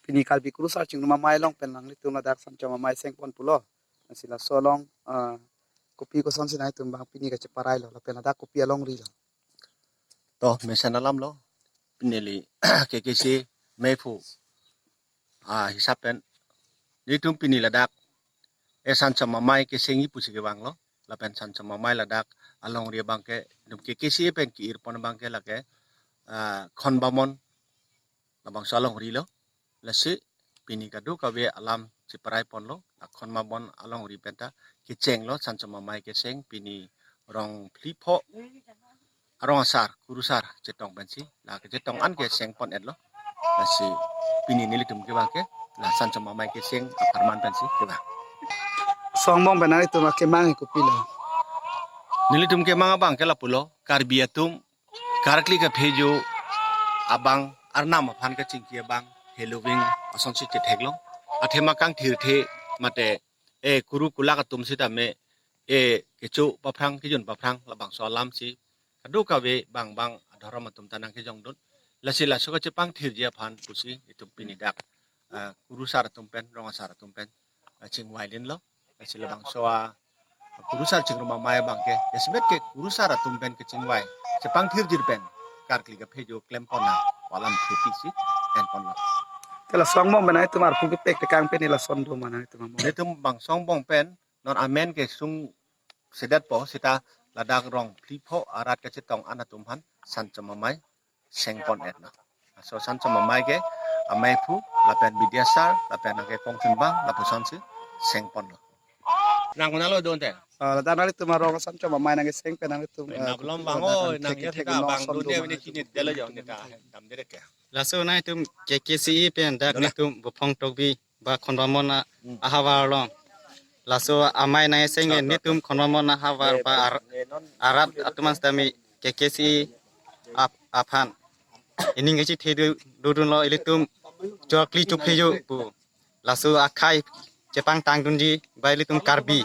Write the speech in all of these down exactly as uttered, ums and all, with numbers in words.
pini Karbi Kurusar Chingrum Amei along pen nanglitum ladak Sanchom Amei sengpon pulo. Lasi laso along, ah, kopi kosonsi nanglitum abang pini kacheparailo, lapen ladak kopi alongri lo? To, mesen alam lo. Pini neli K K C A meiphu, ah, hisap pen, nelitum pini ladak, eh, Sanchom Amei kesengji pusi kevanglo. Lapen Sanchom Amei ladak alongri abangke, nelitum K K C A pen ke-irpon abangke lake, ah, Khon Bamon labangso alongri lo. Lasi pini kadokave alam cheparai ponlo, a Khon Bamon alongri penta kechenglo Sanchom Amei keseng, pini rong phli pho arong asar, kurusar chetong pensi, la kechetong an kesengpon etlo. Lasi pini nelitum kevang ke, la Sanchom Amei keseng apharman pensi kevang. Song angbong pen nanglitum akemang kopilo? Nelitum kemang abangke lapulo, Karbi atum karkli kaphejo abang, Arnam aphan kachingki abang, heloving asonsi chetheklong. Athema kangthirthe mate, eh, kuru kulak atum sitame, eh, kecho paphrang, kejun paphrang, labangso alamsi kadokave bang bang adhorom atum ta nangkejongdun. Lasi laso kachepangthirji aphan pusi itum pini dak, ah, kurusar atum pen, rong asar atum pen, ah, chingvai linlo. Lasi labangso a Kurusar Chingrum Amei abangke, jasemet ke kurusar atum pen kechingvai, chepangthirjir pen karkli kaphejo klempon nang, alam kheti si enponlo. Te laso angbong pen nanglitum arpu kepek tekang pen lason do ma nanglitum angbong? Nelitum bangso angbong pen non amen kesung sedetpo seta ladak rong phli pho arat kachetong an atum aphan Sanchom Amei sengpon etlo. Laso Sanchom Amei ke ameiphu lapen Bidyasar lapen anke kongchunbang lapusonsi sengponlo. Nang konatlo donte? Ah, ladak nanglitum arong Sanchom Amei nangkeseng pen nanglitum, eh, Nablam bang, oh, nang ya kita bang donte, ini chini delo jo neta dam direk ya. Laso nanglitum K K C A pen dak nanglitum Bophong Tokbi ba Khon Bamon a- Hmm. ahavar along. Laso amei nangkeseng nelitum Khon Bamon ahavar ba ar- arat atum an sitame K K C A ap- aphan ining kechethe du- dodunlo, ilitum chorkli chophejo pu. Laso akhei chepangtangdunji ba ilitum Karbi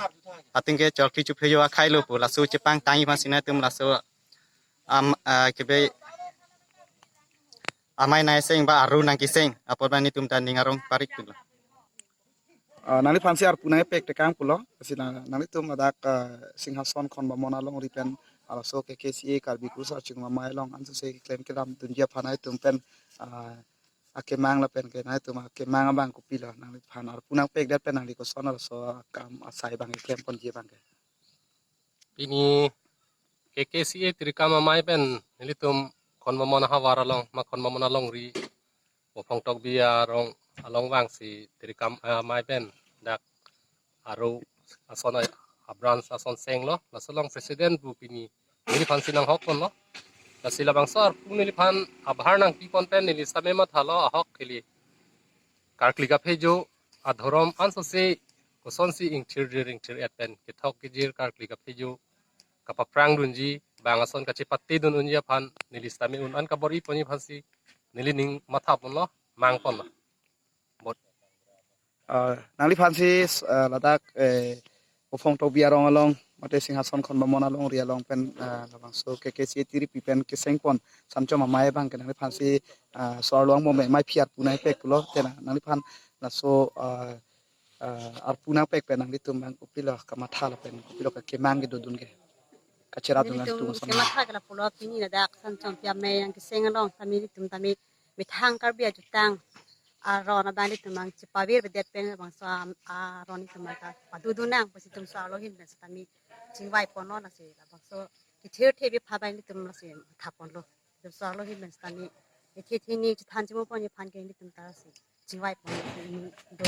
atum ke chorkli chophejo akhei lo pu. Laso chepangtangji aphansi nelitum laso am- ah, kebe amei nangkeseng ba aru nangkeseng apot ba nelitum ta ning arong parik pinlo. Ah, nangliphansi arpu nangkepek tekang pulo, lasi na- nanglitum ladak, ah, Singhason Khon Bamon alongri pen, ah, laso K K C A Karbi Kurusar Chingrum Amei along ansose keklem kedamdunji aphan nanglitum pen, ah, akemang lapen ke nanglitum akemang abang kopilo, nangliphan arpu nangpekdet pen nangli koson laso akam asai abang keklemponji abang ke? Pini K K C A Tirikam Amei pen nelitum Khon Bamon ahavar along, ma Khon Bamon alongri, Bophong Tokbi arong along vangsi Tirikam, eh, Amei pen dak aru ason a- abranch ason senglo, laso along president pu pini neliphansi nanghokponlo. Lasi labangso arpu neliphan abhar nangpipon pen neli sitame mathalo, ahok hili karkli kaphejo adhorom ansose kosonsi ingthirjir ingthir-et pen kethok kejir karkli kaphejo kapaphrangdunji, bang ason kachepatedun unji aphan neli sitame un an kabor-iponji aphansi neli ning mathaponlo, mangponlo. Bot. Ah, nangliphansi, ah, ladak, eh, Bophong Tokbi arong along mate Singhason Khon Bamon alongri along pen, ah, labangso K K C A tiripi pen kesengpon Sanchom Amei abang ke nangliphansi, ah, so-arlo angbong pen meiphi arpu nangpek pulo, te na- nangliphan laso, ah, ah, arpu nangpek pen nanglitum abang kopilo kamatha lapen kopilo kakemang kedodun ke? Kacheradun nelitum nanglitum ason kematha ke lapulo, pini ladak Sanchom Amei nangkeseng along tame nelitum tame methang Karbi ajutang aron abang nelitum abang chepavirvedet pen labangso am- aron nelitum abang ta padodun nang pusi nelitum so-arlo ahin pen sitame chingvaiponlo, lasi labangso kethirthe bipha abang nelitum lasi thaponlo. Nelitum so-arlo ahin pen sitame kethe theni chethan chemuponji aphan ke nelitum ta lasi chingvaiponlo, lasi ining do.